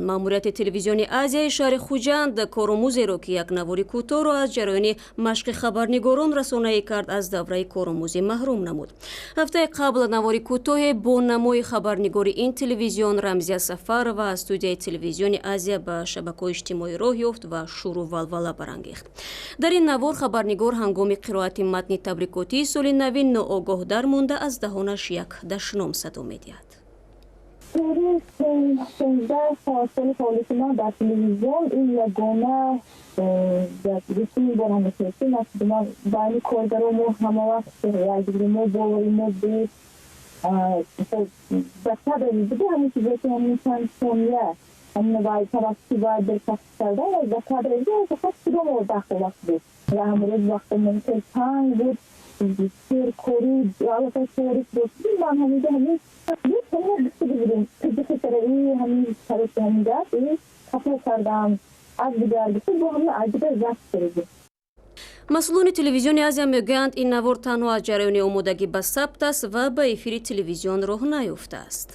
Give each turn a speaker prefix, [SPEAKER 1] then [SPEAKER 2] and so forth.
[SPEAKER 1] Маъмурияти телевизиони Азияи шаҳри Хуҷанд коромӯзеро, ки як навори кӯтоҳро аз ҷараёни машқи хабарнигорон расонаӣ кард, аз давраи коромӯзӣ маҳрум намуд. Ҳафтаи қабл навори кӯтоҳе бо намои хабарнигори ин телевизион Рамзия Сафарова аз студияи телевизиони Азия ба шабакаҳои иҷтимоӣ роҳ ёфт ва шӯру валвала барангехт. Дар ин навор хабарнигор ҳангоми қироати матни табрикотии соли нави ноогоҳ дармонда, аз даҳонаш як дашном садо медиҳад.
[SPEAKER 2] Тӯли 16 соли фаъолияти ман дар телевизион ин ягона русуми бора мешавад, ки ман байни коргаро мо ҳама вақт якдигари мо бовари мо буд. Ба кадр буди ҳамин чизе, ки ҳамин чанд сония ҳамин вай тавассути вайбер пахш кардан ба кадр фақат худомо дахл вақт буд ва ҳамрӯз вақтамон хеле танг буд, серкорӣ аллакай торик буд. Ман ҳаминҷо ҳамин гуфта будем, ҳамин тариқи ҳамин гап хато кардам, аз дигар гуфта, бо ҳамин аз дигар запт кардем.
[SPEAKER 1] Масъулони телевизиони Азия мегӯянд, ин навор танҳо аз ҷараёни омодагӣ ба сабт аст ва ба эфири телевизион роҳ наёфтааст.